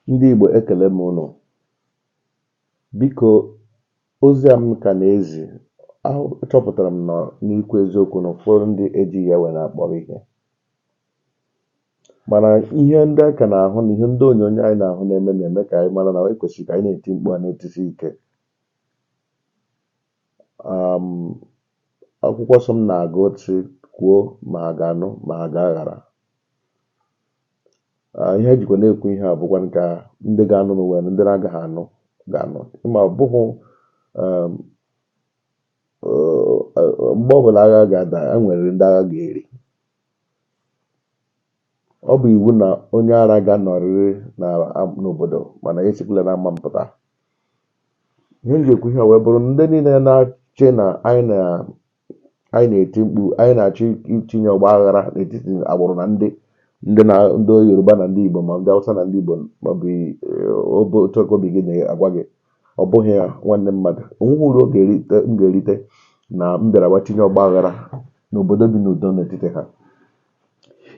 Ndị Igbo, ekele m unu. Biko, ozi a m ka na-ezi, achọpụtara m na n'ikwu eziokwu na ụfọdụ ndị ejighị ya wee na-akpọrọ ihe, mana ihe ndị a ka na-ahụ na ihe ndị onyonyo anyị na-ahụ na-eme ka anyị mara na ekwesịrị ka anyị na-eti mkpu a na-etisi ike. Akwụkwọ nsọ m na-agụ sị kwuo ma ha ga-anụ ma ha ga-aghara. Ihe ejikwa na-ekwu ihe a bụkwa ka ndị ga-anụ n'ụwa na ndị na-agaghị anụ ga-anụ. Ma ọ bụghị mgbe ọbụla agha ga-ada, e nwere ndị agha ga-eri. Ọ bụ iwu na onye ara ga-anọrịrị n'obodo, mana ya esikwala na ama mpụta. Ihe m ji ekwu ihe a wee bụrụ ndị niile na-ache na anyị na-eti mkpu, anyị na-achọ itinye ọgba aghara n'etiti agbụrụ na ndị na ndị Yoruba na ndị Igbo, ma ndị Hausa na ndị Igbo, ma ọ bụ otu obi gị na-agwa gị. Ọ bụghị ya, nwanne mmadụ. Onweghị uru ọ ga-erite m ga-erite na m bịara gba tinye ọgba aghara n'obodo bi n'udo n'etiti ha.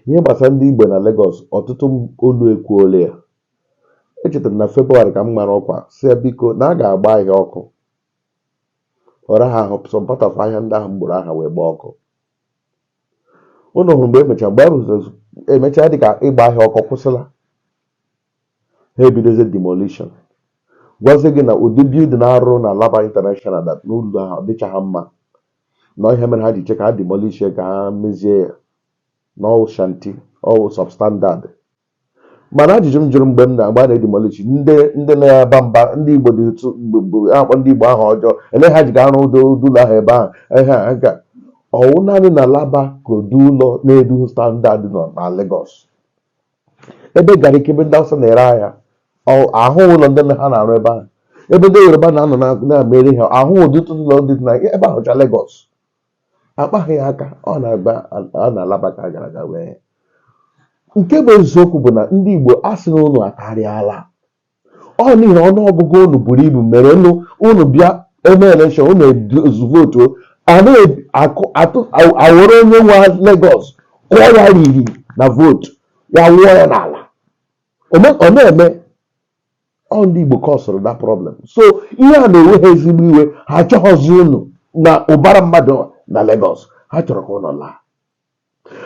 Ihe gbasara ndị Igbo na Lagos, ọtụtụ olu ekwuola ya. Echetara m na Febụwarị ka m mara ọkwa si ya, biko, na a ga-agba ahịa ọkụ. Ọra ha ahụ, some part of ahịa ndị ahụ m gburu aha wee gbaa ọkụ. Unu hụrụ mgbe emechara, mgbe a rụziri, emechaa, dịka ịgba ahịa ọkụ kwụsịla, ha ebidozie demolition, gwazie gị na ụdị building arụ na Alaba International, that n'ụlọ ahụ ọ dịchaghị mma, na ihe mere ha ji che ka ha demolish, ka ha mezie ya, na ọwụ shanty, ọwụ substandard. Mana ajụjụ m jụrụ, mgbe m na-agba na demolish, ndị na-aba mba, ndị Igbo dị otu bụ akpọ ndị Igbo ahụ ọjọọ ele ha ji ga-arụ ụdị ụlọ ahụ ebe ahụ, ihe a nka ọwụ naanị na Alaba ka ụdị ụlọ na-edu standard nọ na Lagos, ebe gara ike, ebe ndị Hausa na-ere ahịa, ahụ ụlọ ndị ha na-arụ ebe ahụ, ebe ndị Yoruba na-anọ na-emere ihe, ahụ ụdị ụlọ dị na ebe ahụ cha Lagos, akpaghị ya aka. Ọ na-agba, ọ na-alaba ka a gara aga wee. Nke bụ eziokwu bụ na ndị Igbo asị na unu akarịala. Ọ n'ihi na ọnụọgụgụ unu buru ibu mere unu bịa eme election, unu ezu vote, a na-akụ atụ awere onye nwe Lagos kụọ ya riri na vote ya, wụọ ya n'ala. Ọ na-eme ọ ndị Igbo causeụrụ that problem. So ihe a na-ewe ha ezigbo iwe. Ha achọghọzi unu na ụbara mmadụ na Lagos. Ha chọrọ ka ụnọ laa.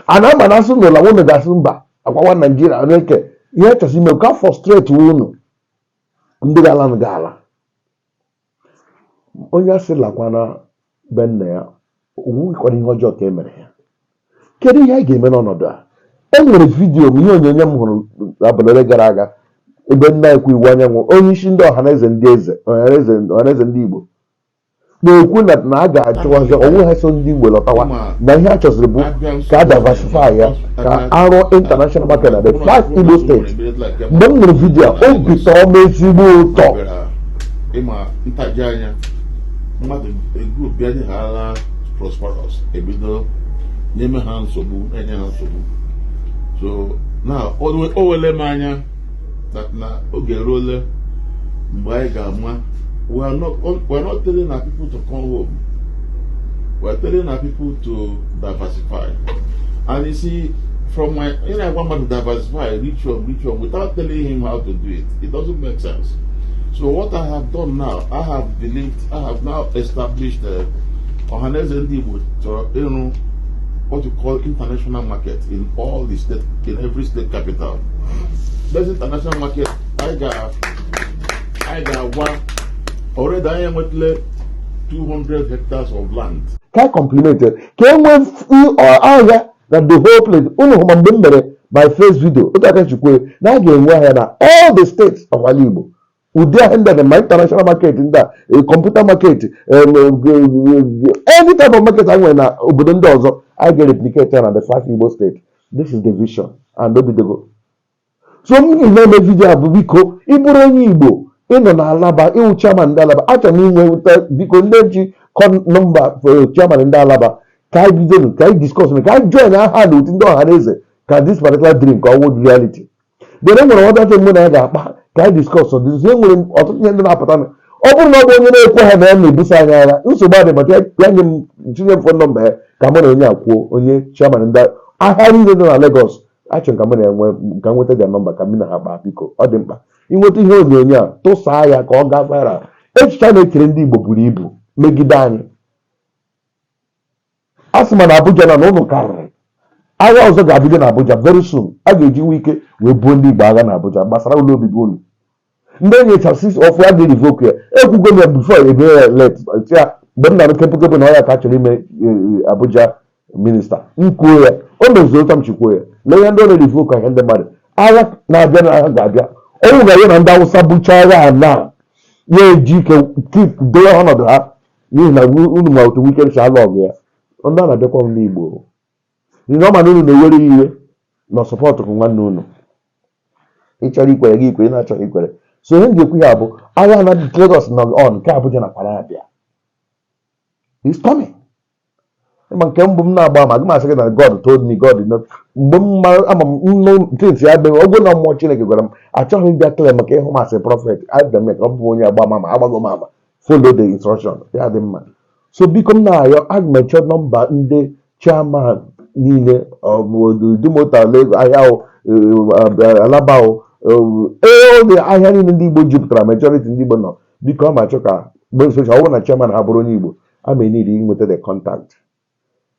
A na-ama na asị n'ụlọ unu ga-asị mba, akwawa Naijiria na-eke ihe chọsị ime ka frustrate unu. Ndị ga-ala ga-ala. Onye asị lakwana be nna ya, onwekwana ihe ọjọọ ka e mere ya. Kedu ihe anyị ga-eme n'ọnọdụ a? E nwere video m, ihe onyonyo m hụrụ abalị ole gara aga, ebe nna ekwu iwu anyanwụ, onye isi ndị Ọhaneze, ndị eze Ọhaneze, Ọhaneze ndị Igbo, na-ekwu na a ga-achọwazi onwe ha so ndị Igbo lọtawa, na ihe a chọziri bụ ka a diversify ya, ka arụ international market na the five Igbo states. Mgbe m nụrụ video a, obi tọọ m ezigbo ụtọ. Ịma ntaji anya mmadụ group bịa dịghara prosperous, ebido nyeme ha nsogbu, na-enye ha nsogbu. So now o wele m anya that na oge eruole mgbe anyị ga-ama. We are not telling our people to come home, we are telling our people to diversify. And you see, from my agwa mmadụ diversify, rich home, rich home, without telling him how to do it, it doesn't make sense. So what I have done now, I have believed, I have now established Ọhaneze Ndị Igbo chọrọ ịrụ what you call international market in all the state, in every state capital. This international market, anyị ga-agwa already anyị enwetala 200 hectares of land. Ka compliment ka e nwee ahịa na the whole place. Unu hụ ma mgbe m mere my first video, otu aka chukwu na a ga-enwe ahịa na all the states of ala Igbo. Ụdị ahịa ndị a dị, ma international market ndị a, computer market, any type of market anyị nwere na obodo ndị ọzọ, anyị ga-replicate ya na the five Igbo state. This is the vision and obidogo. So m ji na-eme video a bụ, biko, ị bụrụ onye Igbo, ịnọ na Alaba, ịwụ chairman ndị Alaba, achọrọ m inwe, biko, ndị ji number chairman ndị Alaba, ka anyị bidonu, ka anyị discuss, ka anyị join aha na otu ndị ọha na eze, ka this particular dream ka ọ wụ reality. Then e nwere ọtụtụ mụ na ya ga-akpa ka anyị discuss this. E nwere ọtụtụ ihe ndị na-apụta. Ọ bụrụ na ọ bụ onye na-ekwe ha na ya na-ebuso anyị agha, nsogbu adị, maka ya nye m, tinye m phone number ya, ka mụ na onye a kwuo, onye chairman ndị ahịa niile dị na Lagos. Achọrọ ka m na-enwe ka m nweta their number, ka m na ha kpaa. Biko, ọ dị mkpa ịnweta ihe onyonyo a, tụsaa ya ka ọ gaa viral. Echiche a na-echere ndị Igbo buru ibu megide anyị. A sị ma na Abuja na ụnụ karịrị. Agha ọzọ ga-abido na Abuja very soon. A ga-eji nwe ike wee buo ndị Igbo agha na Abuja gbasara ụlọ obibi unu. Ndị enyecha six of ya ga-revoke ya. Ekwugo m ya before ebe ya let ya. Mgbe m na-arụ kepụkepụ na ọya ka a chọrọ ime Abuja minister, m kwuo ya, o mezuru otu m chikwuo ya. Lee ihe ndị ọ na-revoke ahịa ndị mmadụ. Agha na-abịa na agha ga-abịa. Ọnwụ ga-abịa na ndị Awụsa buchaa agha a na ya eji ike keep dowe ọnọdụ ha, n'ihi na unu ma otu Wike si alụ ọgụ ya. Ndị a na-abịakwa m n'Igbo, n'ihi na ọ ma na unu na-ewere ya iwe na support nwanne unu. Ị chọrọ ikwere gị ikwere, ị na-achọghị ikwere. So ihe m ga-ekwu ya bụ agha na Lagos nọ on, nke Abuja nakwara abịa, is coming. Ma nke mbụ m na-agba ama, aga m asị gị na God told me, God did not. Mgbe m mara ama m nnu things ya mee, ọgwụ na mmụọ Chineke gwara m, achọghị m ịbịa claim maka ịhụ masị prophet. Abịa m ka ọ bụ onye agba ama, ma agbago m ama, follow the instruction ya dị mma. So biko, m na-arịọ, aga m echọ number ndị chairman niile, ọ bụ Idumota, ahịa o, Alaba o, ee, oge ahịa niile ndị Igbo jupụtara, majority ndị Igbo nọ. Biko, ọ ma achọ ka mgbe social, ọ bụrụ na chairman ha bụrụ onye Igbo, a ma need inweta the contact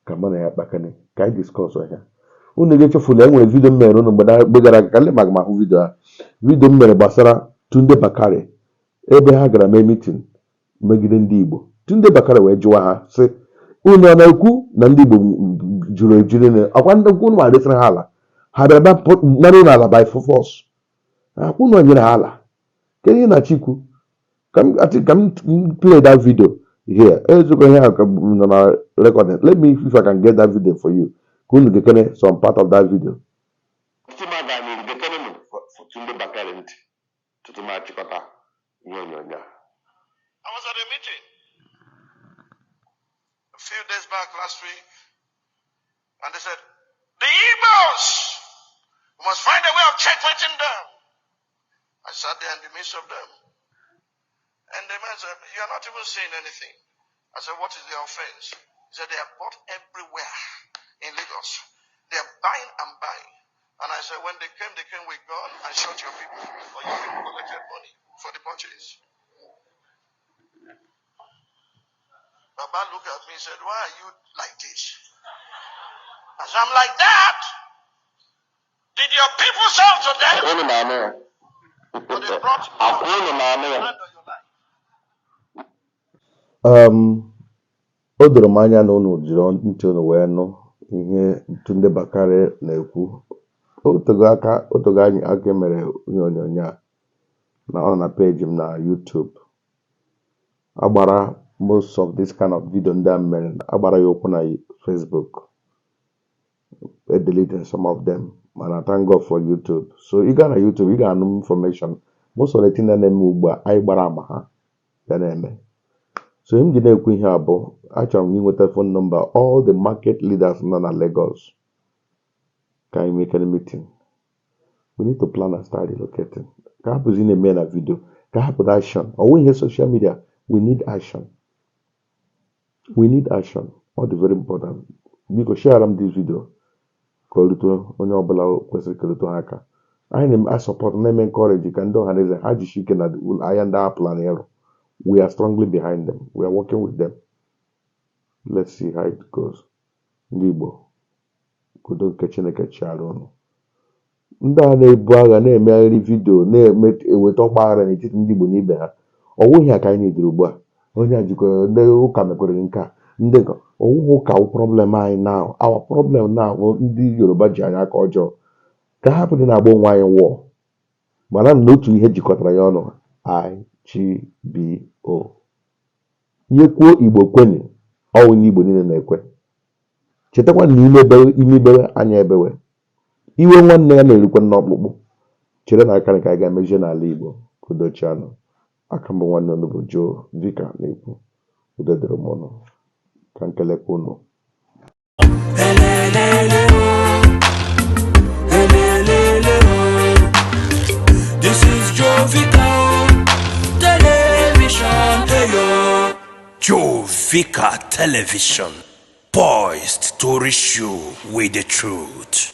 ka mụ na ya kpakene, ka anyị discuss ya. Unu ga-echefula, e nwere video m mere unu mgbe gara aga. Ka nle maka m ahụ video a, video m mere gbasara Tunde Bakare, ebe ha gara mee meeting megide ndị Igbo. Tunde Bakare wee jụwa ha sị, unu ọ na-ekwu na ndị Igbo juru eju niile ọkwa ndị ukwu unu ma resịrị ha ala, ha bịara bịa nara unu ala by force, akwụ unu nyere ha ala. Kedu ihe na-achọ ikwu? Ka m, I think, ka m play that video here. Ezokwa ihe a ka m nọ na recording. Let me, if I can get that video for you, ka unu gekene some part of that video. Tutu m aga n'iru, gekene m Tunde Bakare ntị tutu m achịkọta ihe onyonyo a. I was at a meeting a few days back last week, and they said, "The Igbos, we must find a way of checkmating them." I sat there in the midst of them. And the man said, "You are not even saying anything." I said, "What is their offense?" He said, "They are bought everywhere in Lagos. They are buying and buying." And I said, "When they came with gun and shot your people, or your people collected money for the purchase." Baba looked at me and said, "Why are you like this?" I said, "I'm like that. Did your people sell to them?" Unu na-anụ ya? Or they brought Akwa unu na-anụ ya? hand on your life. O doro m anya na unu jiri ntị unu wee nụ ihe Tunde Bakare na-ekwu. Otego aka, otego anyị aka mere ihe onyonyo a na ọ nọ na peji m na YouTube. Agbara most of this kind of video ndị a m mere, agbara ya ụkwụ na Facebook, e deleted some of them, mana thank God for YouTube. So ị gaa na YouTube, ị ga-anụ information, most of the thing na-eme ugbu a anyị gbara ama ha ga na-eme. So ihe m ji na-ekwu ihe a bụ, achọrọ m inweta phone number all the market leaders nọ na Lagos ka anyị mekere meeting. We need to plan and start relocating, ka hapụzi na-eme na video, ka hapụ action. Ọ nweghị ihe social media. We need action, we need action. Ọ dị very important. Biko, share m this video ka o rute onye ọbụla kwesịrị ka erute ha aka. Anyị na support, na-eme encourage ka ndị ọhaneze ha jisie ike na ahịa ndị ha plan ịrụ. We are strongly behind them, we are working with them. Let's see how it goes. Ndị Igbo, udo nke Chineke chịara unu. Ndị a na-ebu agha, na-emegharị video, na-eme eweta ọgba aghara n'etiti ndị Igbo na ibe ha, ọ wụghị ya ka anyị na-ediri ugbu a. Onye a jikwara ndị ụka mekwere nke a, ndị nke ọwụghị ụka wụ problem anyị now. Our problem now bụ ndị Yoruba ji anyị aka ọjọọ. Ka ha hapụ dị na-agba onwe anyị wụọ, mana na otu ihe jikọtara ya ọnụ, IGBO. Ihe kwuo Igbo kwenye, ọwụ ndị Igbo niile na-ekwe. Chetakwa na ime bewe, ime bewe, anya ebewe, iwe nwanne ya na-erukwe n'ọkpụkpụ. Chere na aka ka anyị ga-emezie n'ala Igbo ka udochianụ. Aka mbụ, nwanne unu bụ Joe Vika na-ekwu. Udo dịrị m ụnụ. Ka nkelekwa unu. Elelele oh. Elelele oh. This is Jovika Television. Hey yo. Jovika Television, poised to reach you with the truth.